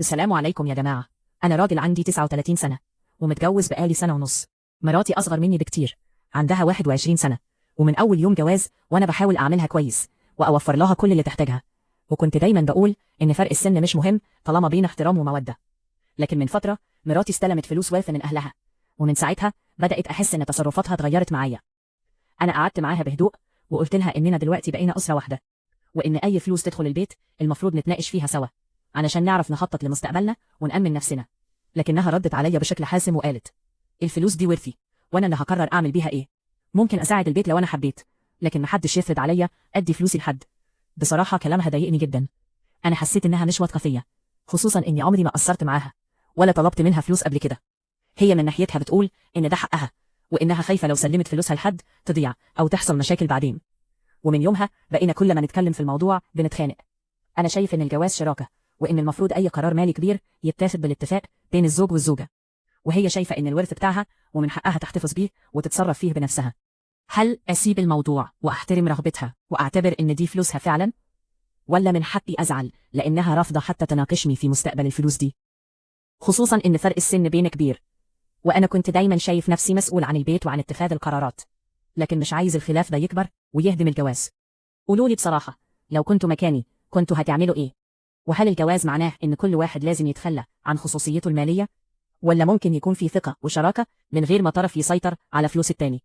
السلام عليكم يا جماعة. أنا راجل عندي 39 سنة ومتجوز بقالي سنة ونص. مراتي أصغر مني بكتير، عندها 21 سنة، ومن أول يوم جواز وأنا بحاول أعملها كويس وأوفر لها كل اللي تحتاجها، وكنت دايما بقول إن فرق السن مش مهم طالما بينا احترام ومودة. لكن من فترة مراتي استلمت فلوس ورث من أهلها، ومن ساعتها بدأت أحس إن تصرفاتها اتغيرت معايا. أنا قعدت معاها بهدوء وقلت لها إننا دلوقتي بقينا أسرة واحدة، وإن أي فلوس تدخل البيت المفروض نتناقش فيها سوا علشان نعرف نخطط لمستقبلنا ونأمن نفسنا. لكنها ردت عليا بشكل حاسم وقالت: الفلوس دي ورثي، وأنا اللي هقرر أعمل بيها إيه. ممكن أساعد البيت لو أنا حبيت، لكن محدش يفرض عليا أدي فلوسي لحد. بصراحة كلامها ضايقني جدا. أنا حسيت إنها مش واثقة فيا، خصوصا إني عمري ما قصرت معاها ولا طلبت منها فلوس قبل كده. هي من ناحيتها بتقول إن ده حقها، وإنها خايفة لو سلمت فلوسها لحد تضيع أو تحصل مشاكل بعدين. ومن يومها بقينا كل ما نتكلم في الموضوع بنتخانق. أنا شايف إن الجواز شراكة، وإن المفروض أي قرار مالي كبير يتاخد بالاتفاق بين الزوج والزوجة. وهي شايفة إن الورث بتاعها ومن حقها تحتفظ بيه وتتصرف فيه بنفسها. هل أسيب الموضوع وأحترم رغبتها وأعتبر إن دي فلوسها فعلا؟ ولا من حقي أزعل لأنها رافضة حتى تناقشني في مستقبل الفلوس دي؟ خصوصا إن فرق السن بينا كبير، وأنا كنت دايما شايف نفسي مسؤول عن البيت وعن اتخاذ القرارات، لكن مش عايز الخلاف ده يكبر ويهدم الجواز. قولولي بصراحة، لو كنتوا مكاني كنتوا هتعملوا إيه؟ وهل الجواز معناه إن كل واحد لازم يتخلى عن خصوصيته المالية؟ ولا ممكن يكون في ثقة وشراكة من غير ما طرف يسيطر على فلوس التاني؟